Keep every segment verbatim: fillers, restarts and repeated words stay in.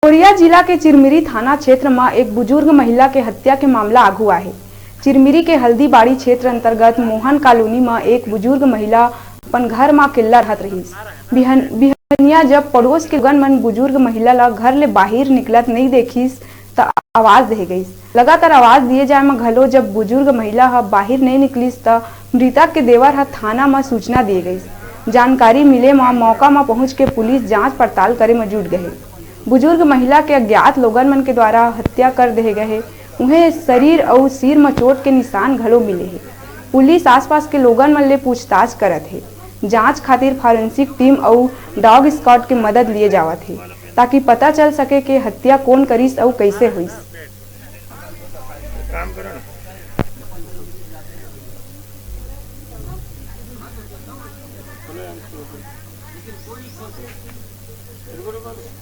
कोरिया जिला के चिरमिरी थाना क्षेत्र म एक बुजुर्ग महिला के हत्या के मामला आघू आहे। चिरमिरी के हल्दीबाड़ी क्षेत्र अंतर्गत मोहन कॉलोनी म एक बुजुर्ग महिला अपन घर म अकेल्ला रहत रहिस। बिहन-, बिहनिया जब पड़ोस के लोगन मन बुजुर्ग महिला ल घर ले बाहिर निकलत नइ देखिस, त आवाज दे गइस। लगातार आवाज दिए जाए म घलो जब बुजुर्ग महिला ह बाहिर नइ निकलिस, त मृतक के देवर ह थाना म सूचना दिए गइस। जानकारी मिले म मौका म पहुंच के पुलिस जांच पड़ताल करे म जुट गए। बुजुर्ग महिला के अज्ञात लोगन मन के द्वारा हत्या कर देहे गए हे। उहें, शरीर अउ सिर म चोट के निशान घलो मिले हे। पुलिस आसपास के लोगन मन ले पूछताछ करत हे। जांच खातिर फॉरेंसिक टीम अउ डॉग स्क्वाड के मदद लिए जावत हे, ताकि पता चल सके के हत्या कोन करिस अउ कइसे होइस।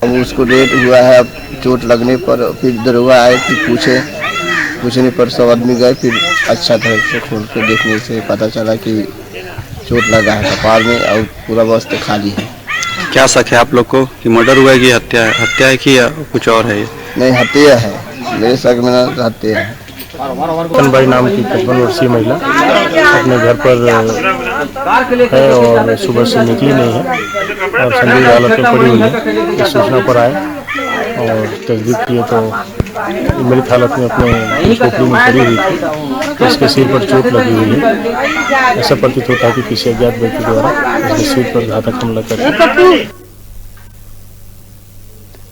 अब उसको रेट हुआ है। अब चोट लगने पर फिर दरोगा आए, फिर पूछे, पूछने पर सब आदमी गए। फिर अच्छा ढंग से खोल के देखने से पता चला कि चोट लगा है कपार में और पूरा बस तो खाली है। क्या शक है आप लोग को कि मर्डर हुआ है कि हत्या है? हत्या है कि या कुछ और है ये? नहीं, हत्या है। मेरे शक में ना, हत्या है। कनबाई नाम की पचपन वर्षीय महिला अपने घर पर है और सुबह से निकली नहीं है और संदिग्ध हालत में पड़ी हुई है। इस सूचना पर आए और तस्दीक किए तो मृत हालत में अपने खोपड़ी में पड़ी हुई थी। इसके सिर पर चोट लगी हुई है। ऐसा प्रतीत होता है कि किसी अज्ञात व्यक्ति द्वारा इसके सिर पर घातक हमला कर दिया।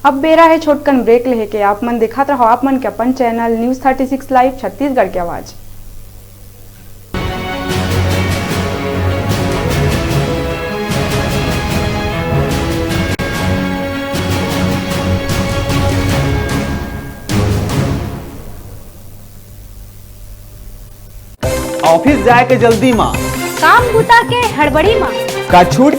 अब बेरा हे छोटकन ब्रेक लेहे के। आप मन देखत रहो आप मन के अपन channel news thirty six live Chhattisgarh के आवाज। ऑफिस जाए के जल्दी मा, काम बुता के हड़बड़ी मा, का छूट